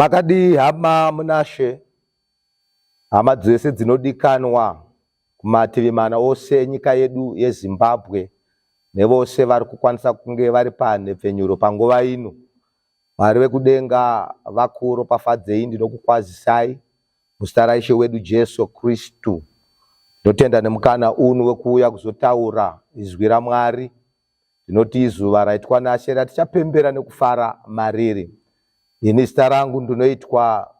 Makadii hama munaShe, hama dzese dzinodikanwa kumativi mana ose enyika yedu yeZimbabwe nevose vari kukwanisa kunge vari panhepfenyuro panguva ino. Mwari vekudenga vakuropafadzei, ndinokukwazisai muzita raIshe wedu Jesu Kristu. Ndinotenda nemukana uno wekuuya kuzotaura izwi raMwari. Ndinoti izuva raitwa naShe ratichapembera nekufara mariri. Ini zita rangu ndinoitwa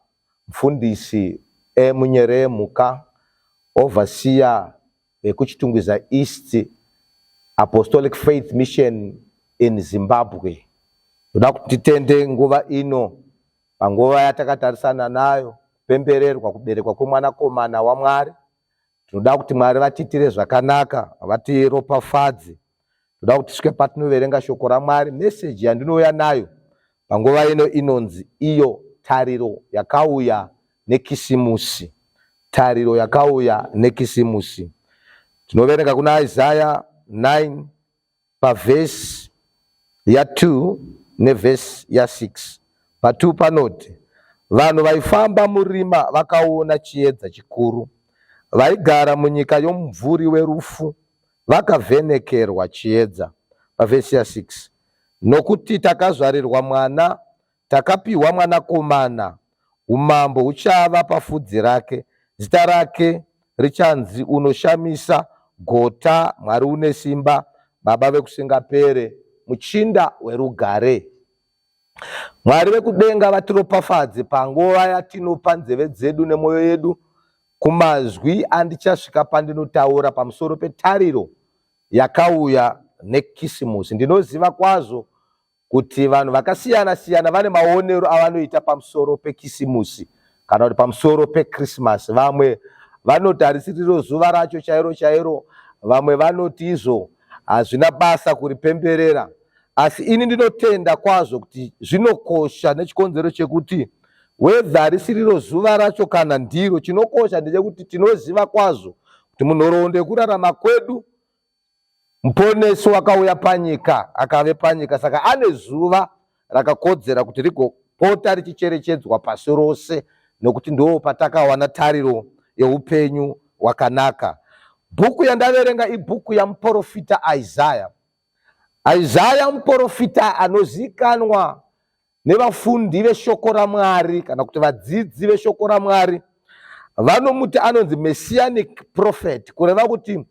Mfundisi E. Munyeremhuka, Overseer vekuChitungwiza East Apostolic Faith Mission in Zimbabwe. Ndoda kuti titende nguva ino panguva yatakatarisana nayo kupembererwa kuberekwa kwemwanakomana waMwari. Tinoda kuti Mwari vatiitire zvakanaka, vatiropafadze. Toda kuti tisvike patinoverenga shoko raMwari. Meseji yandinouya nayo panguva ino inonzi iyo tariro yakauya neKisimusi. Tariro yakauya neKisimusi. Tinoverenga kuna Isaya 9 pavhesi ya2 nevhesi ya6. Pa2 panoti, Vanhu vaifamba murima vakaona chiedza chikuru, vaigara munyika yomumvuri werufu vakavhenekerwa chiedza. Pavhesi ya6, Nokuti takazvarirwa mwana, takapiwa mwanakomana, umambo huchava pafudzi rake, zita rake richanzi Unoshamisa, Gota, Mwari une simba, Baba vekusingapere, Muchinda werugare. Mwari vekudenga vatiropafadze panguva yatinopa nzeve dzedu nemwoyo yedu kumazwi andichasvika pandinotaura pamusoro petariro yakauya neKisimusi. Ndinoziva kwazvo kuti vanhu vakasiyana siyana vane maonero avanoita pamusoro peKisimusi kana kuti pamusoro peKrisimasi. Vamwe vanoti harisiriro zuva racho chairo chairo, vamwe vanoti izvo hazvina basa kuripemberera. Asi ini ndinotenda kwazvo kuti zvinokosha nechikonzero chekuti whether harisiriro zuva racho kana ndiro, chinokosha ndechekuti tinoziva kwazvo kuti munhoroondo yekurarama kwedu Muponesi wakauya panyika akave panyika, saka ane zuva rakakodzera kuti rigopota richicherechedzwa pasi rose nokuti ndo patakawana tariro yeupenyu hwakanaka. Bhuku yandaverenga ibhuku yamuporofita Isaya. Isaya muporofita anozikanwa nevafundi veshoko raMwari kana kuti vadzidzi veshoko raMwari vanomuti anonzi messianic prophet, kureva kuti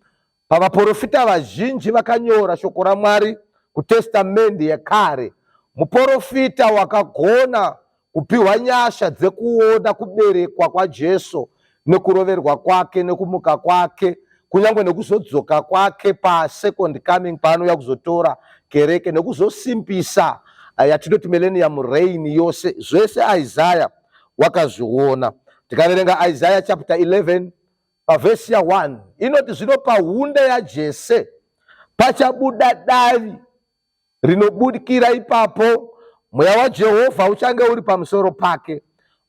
pavaporofita vazhinji vakanyora shoko raMwari kuTestamende yekare, muporofita wakagona kupiwa nyasha dzekuona kuberekwa kwaJesu nekuroverwa kwake nekumuka kwake kunyange nekuzodzoka kwake pasecond coming paanouya kuzotora kereke nekuzosimbisa eh, yatinoti millennium reign yose. Zvese Isaya wakazviona. Tikaverenga Isaya chapter 11 pavhesi ya1 inoti, zvino pahunde yaJese pachabuda davi rinobudikira ipapo, mweya waJehovha uchange uri pamusoro pake,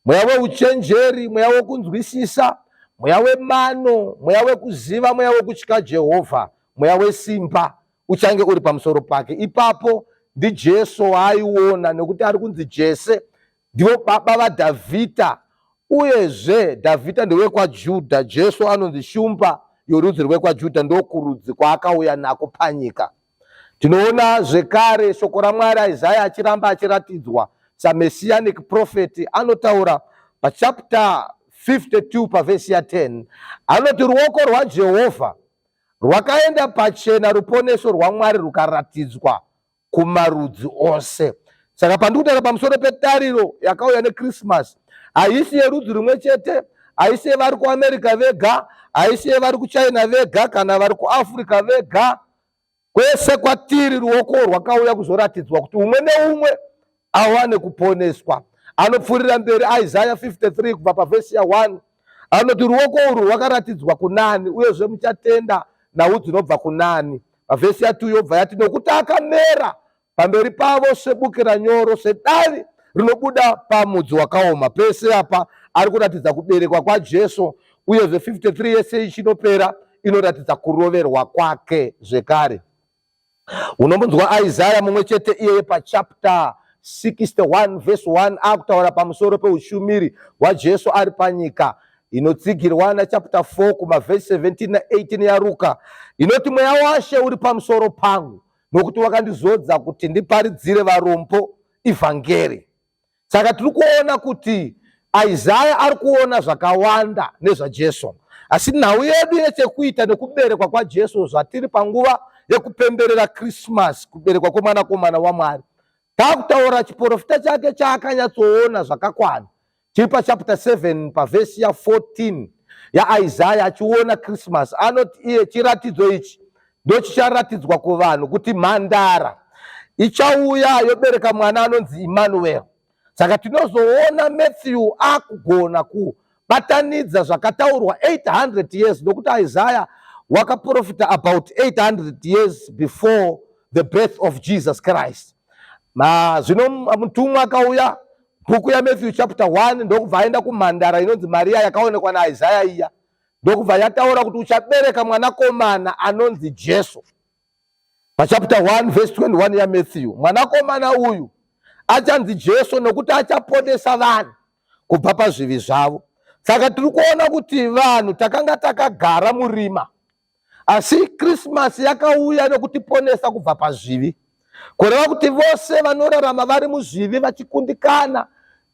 mweya weuchenjeri, mweya wokunzwisisa, mweya wemano, mweya wekuziva, mweya wekutya Jehovha, mweya wesimba uchange uri pamusoro pake. Ipapo ndiJesu waaiona, nekuti ari kunzi Jese ndivo baba vaDhavhidha, uyezve Dhavhidha ndewekwaJudha. Jesu anonzi shumba yorudzi rwekwaJudha, ndokurudzi kwaakauya nako panyika. Tinoona zvekare shoko raMwari Isaya achiramba achiratidzwa samessianic prophet. Anotaura pachapter 52 pavhesi ya10, anoti ruoko rwaJehovha rwakaenda pachena, ruponeso rwaMwari rukaratidzwa kumarudzi ose. Saka pandiri kutaura pamusoro petariro yakauya neKrisimasi, haisi yerudzi rumwe chete, haisi yevari kuAmerica vega, haisi yevari kuChina vega, kana vari kuAfrica vega. Kwese kwatiri ruoko rwakauya kuzoratidzwa kuti umwe neumwe awane kuponeswa. Anopfuurira mberi Isaya 53 kubva pavhesi ya1 anoti, ruoko urwu rwakaratidzwa kunani, uyezve muchatenda nhau dzinobva kunani? Pavhesi ya2 yobva yati, nokuti akamera pamberi pavo sebukira nyoro, sedavi rinobuda pamudzi wakaoma. Pese apa ari kuratidza kuberekwa kwaJesu, uyezve 53 yese ichinopera inoratidza kuroverwa kwake zvekare. Unombonzwa Isaya mumwe chete iyeye pachapter 61 vhesi 1 akutaura pamusoro peushumiri hwaJesu ari panyika inotsigirwa nachapter 4 kumavhesi 17 na18 yaRuka inoti mweya waShe uri pamusoro pangu nokuti wakandizodza kuti ndiparidzire varombo ivhangeri. Saka tiri kuona kuti Isaya ari kuona zvakawanda nezvaJesu, asi nhau yedu ine chekuita nekuberekwa kwaJesu zvatiri panguva yekupemberera Christmas, kuberekwa kwemwanakomana waMwari. Taakutaura chiprofita chake chaakanyatsoona zvakakwana chiri pachapter 7 pavhesi ya14 yaIsaya achiona Christmas, anoti iye chiratidzo ichi ndochicharatidzwa kuvanhu kuti mhandara ichauya yobereka mwana anonzi Emmanuel. Saka tinozoona Matthew akugona kubatanidza zvakataurwa 800 years nokuti Isaiah wakaprofita about 800 years before the birth of Jesus Christ. Zvino mutumwa akauya bhuku yaMatthew chapter 1 ndokubva aenda kumhandara inonzi Maria yakaonekwa naIsaiah iya ndokubva yataura kuti uchabereka mwanakomana anonzi Jesu. Pachapter 1 verse 21 yaMatthew, mwanakomana uyu achanzi Jesu nokuti achaponesa vanhu kubva pazvivi zvavo. Saka tiri kuona kuti vanhu takanga takagara murima, asi Christmas yakauya nokutiponesa kubva pazvivi, kureva kuti vose vanorarama vari muzvivi vachikundikana,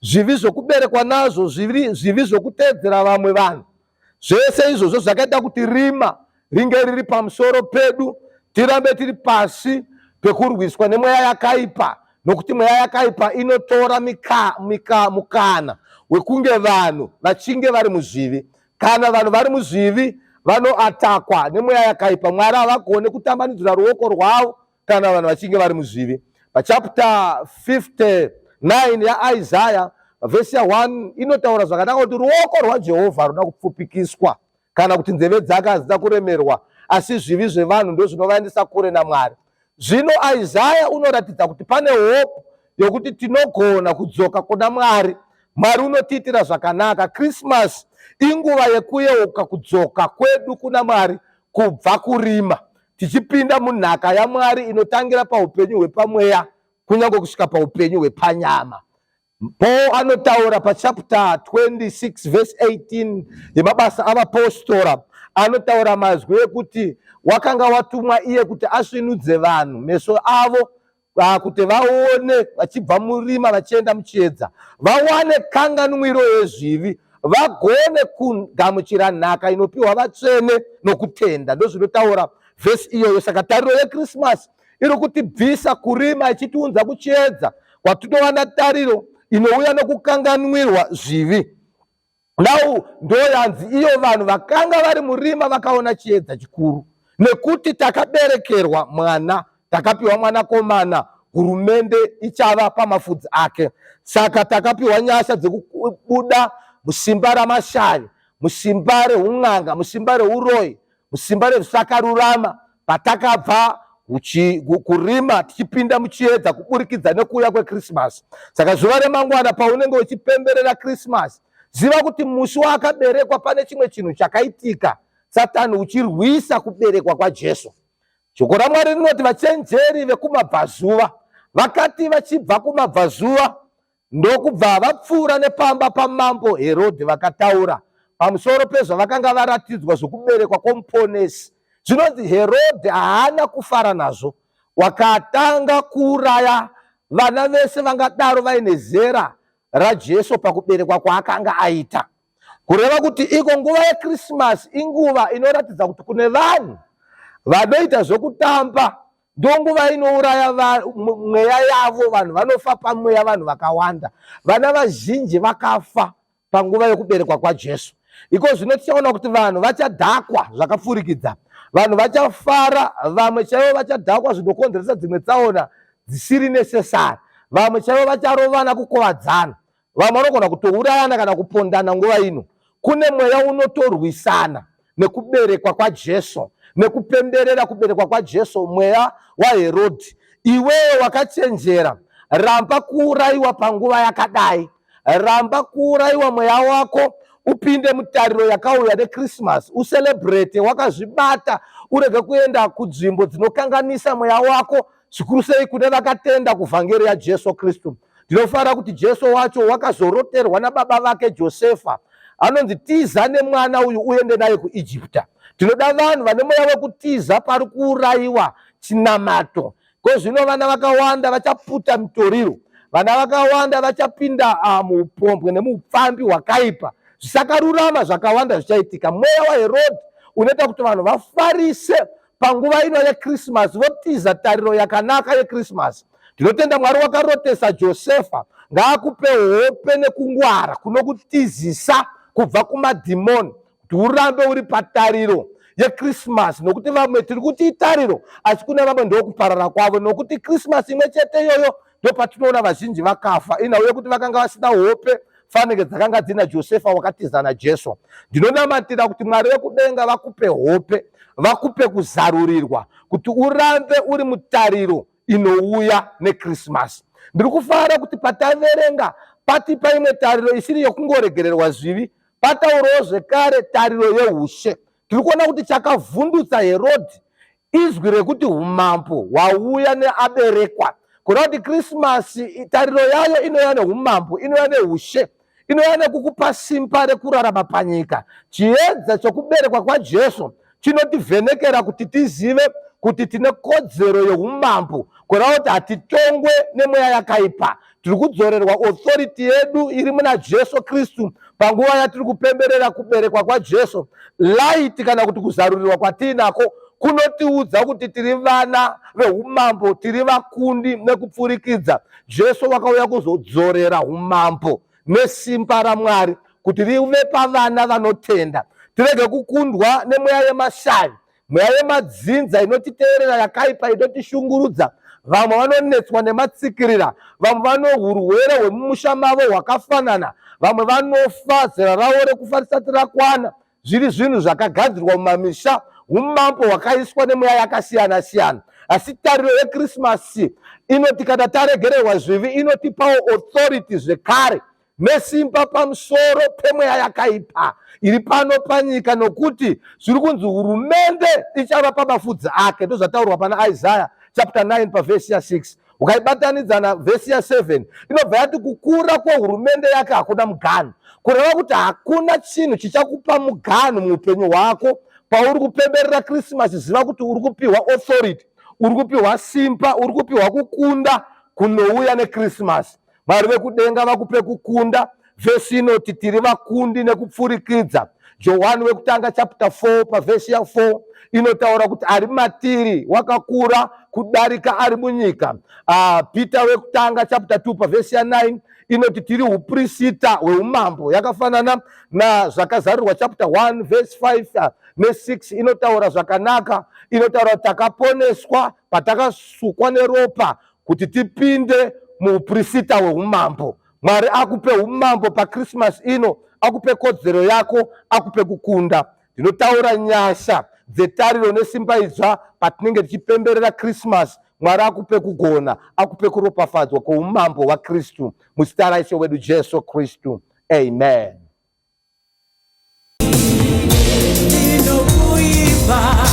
zvivi zvokuberekwa nazvo, zvivi zvokuteedzera vamwe vanhu, zvese izvozvo zvakaita kuti rima ringe riri pamusoro pedu, tirambe tiri pasi pekurwiswa nemweya yakaipa, nokuti mweya yakaipa inotora mukana wekunge vanhu vachinge vari muzvivi. Kana vanhu vari muzvivi vanoatakwa nemweya yakaipa. Mwari havagone kutambanudzira ruoko rwavo kana vanhu vachinge vari muzvivi. Pachapter 59 yaIsaya vhesi ya1 inotaura zvakanaka kuti ruoko rwaJehovha haruna kupfupikiswa kana kuti nzeve dzake hadzina kuremerwa, asi zvivi zvevanhu ndozvinovaendesa kure naMwari. Zvino Isaya unoratidza kuti pane hope yokuti tinogona kudzoka kuna Mwari. Mwari unotiitira zvakanaka. Christmas inguva yekuyeuka kudzoka kwedu kuna Mwari kubva kurima tichipinda munhaka yaMwari inotangira paupenyu hwepamweya kunyange kusvika paupenyu hwepanyama. Paul anotaura pachapter 26 verse 18 yemabasa avapostora, anotaura mazwi ekuti wakanga watumwa iye kuti asvinudze vanhu meso avo kuti vaone vachibva murima vachienda muchiedza, vawane kanganwiro yezvivi, vagone kugamuchira nhaka inopiwa vatsvene nokutenda. Ndozvinotaura vhesi iyoyo. Saka tariro yeKrisimasi iri kutibvisa kurima ichitiunza kuchiedza kwatinowana tariro inouya nokukanganwirwa zvivi. Now ndoyanzi iyo vanhu vakanga vari murima vakaona chiedza chikuru, nekuti takaberekerwa mwana, takapiwa mwanakomana, hurumende ichava pamafudzi ake. Saka takapiwa nyasha dzekubuda musimba ramashavi, musimba reun'anga, musimba reuroyi, musimba rezvisakarurama, patakabva kurima tichipinda muchiedza kuburikidza nekuuya kweKrisimasi. Saka zuva remangwana paunenge uchipemberera Krisimasi, ziva kuti musi waakaberekwa pane chimwe chinhu chakaitika, Satani uchirwisa kuberekwa kwaJesu. Shoko raMwari rinoti vachenjeri vekumabvazuva vakati vachibva kumabvazuva ndokubva vapfuura nepamba pamambo Herodhi vakataura pamusoro pezvavakanga varatidzwa zvokuberekwa kwomuponesi. Zvinonzi Herodhi haana kufara nazvo, wakatanga kuuraya vana vese vangadaro vaine zera raJesu pakuberekwa kwaakanga aita. Kureva kuti iko nguva yeKrisimasi inguva inoratidza kuti kune vanhu vanoita zvokutamba, ndonguva inouraya mweya yavo. Vanhu vanofa pamweya, vanhu vakawanda, vana vazhinji vakafa panguva yokuberekwa kwaJesu. Iko zvino tichaona kuti vanhu vachadhakwa zvakapfurikidza, vanhu vachafara, vamwe chaivo vachadhakwa zvinokonzeresa dzimwe tsaona dzisiri necessary, vamwe chaivo vacharovana, kukovadzana, vamwe vanogona kutourayana kana kupondana. Nguva ino kune mweya unotorwisana nekuberekwa kwaJesu, nekupemberera kuberekwa kwaJesu, mweya waHerodhi. Iwewe wakachenjera, ramba kuurayiwa panguva yakadai, ramba kuurayiwa mweya wako, upinde mutariro yakauya neKrisimasi, uselebrate wakazvibata, urege kuenda kunzvimbo dzinokanganisa mweya wako. zvikuru sei kune vakatenda kuvhangeri yaJesu Kristu. Ndinofara kuti Jesu wacho wakazoroterwa nababa vake Josefa. Anonzi tiza nemwana uyu uende naye kuIjipta. Tinoda vanhu vane mweya wekutiza pari kuurayiwa chinamato. Ko zvino vana vakawanda vachaputa mitoriro, vana vakawanda vachapinda muupombwe nemuupfambi hwakaipa, zvisakarurama zvakawanda zvichaitika. Mweya waHerodhi unoita kuti vanhu vafarise panguva ino yeKrisimasi, votiza tariro yakanaka yeKrisimasi. Ndinotenda Mwari wakarotesa Josefa, ngaakupe hope nekungwara kunokutizisa kubva kumadhimoni kuti urambe uri patariro yekrisimasi, nokuti vamwe tiri kuti itariro asi kune vamwe ndokuparara kwavo, nokuti krisimasi imwe chete iyoyo ndopatinoona vazhinji vakafa inhau yekuti vakanga vasina hope fanike dzakanga dzina Josefa wakatiza naJesu. Ndinonamatira kuti Mwari vekudenga vakupe hope, vakupe kuzarurirwa kuti urambe uri mutariro inouya neKrisimasi. Ndiri kufara kuti pataverenga patipa imwe tariro isiri yokungoregererwa zvivi, pataurawo zvekare tariro yeushe. Tiri kuona kuti chakavhundutsa Herodhi izwi rekuti umambo hwauya neaberekwa, kureva kuti Krisimasi tariro yayo inouya neumambo, inouya neushe, inouya nekukupa simba rekurarama panyika. Chiedza chokuberekwa kwaJesu chinotivhenekera kuti tizive kuti tine kodzero yeumambo, kureva kuti hatitongwe nemweya yakaipa. Tiri kudzorerwa authority yedu iri muna Jesu Kristu panguva yatiri kupemberera kuberekwa kwaJesu. Light kana kuti kuzarurirwa kwatiinako kunotiudza kuti tiri vana veumambo, tiri vakundi nekupfurikidza. Jesu wakauya kuzodzorera umambo nesimba raMwari kuti rive pavana vanotenda, tirege kukundwa nemweya yemashavi, mweya yemadzinza inotiteerera yakaipa inotishungurudza. Vamwe vanonetswa nematsikirira, vamwe vano urwere hwemumusha mavo hwakafanana, vamwe vanofa zera ravo rekufa risati rakwana, zviri zvinhu zvakagadzirwa mumamisha, umambo hwakaiswa nemweya yakasiyana siyana. Asi tariro yekrisimasi inoti kana taregererwa zvivi inotipawo authority zvekare nesimba pamusoro pemweya yakaipa iri pano panyika, nokuti zviri kunzi hurumende ichava pamafudzi ake. Ndozvataurwa pana Isaiah chapter 9 pavhesi ya6. Ukaibatanidza navhesi ya7 inobva yati kukura kwehurumende yake hakuna muganhu, kureva kuti hakuna chinhu chichakupa muganhu muupenyu hwako. Pauri kupemberera Krisimasi, ziva kuti uri kupiwa authority, uri kupiwa simba, uri kupiwa kukunda kunouya neKrisimasi. Mwari vekudenga vakupe kukunda. Vhesi inoti tiri vakundi nekupfurikidza. Johani wekutanga chapter 4 pavhesi ya 4 inotaura kuti ari matiri wakakura kudarika ari munyika. Peter wekutanga chapter 2 pavhesi ya 9 inoti tiri uprisita hweumambo, yakafanana nazvakazarurwa chapter 1 verse 5 ne6 inotaura zvakanaka, inotaura kuti takaponeswa patakasukwa neropa kuti tipinde muuprisita hweumambo. Mwari akupe umambo paKrisimasi ino, akupe kodzero yako, akupe kukunda. Ndinotaura nyasha dzetariro nesimba idzva patinenge tichipemberera Krisimasi. Mwari akupe kugona, akupe kuropafadzwa kweumambo hwaKristu, muzita raIshe wedu Jesu Kristu, amen. Ndinokuimba.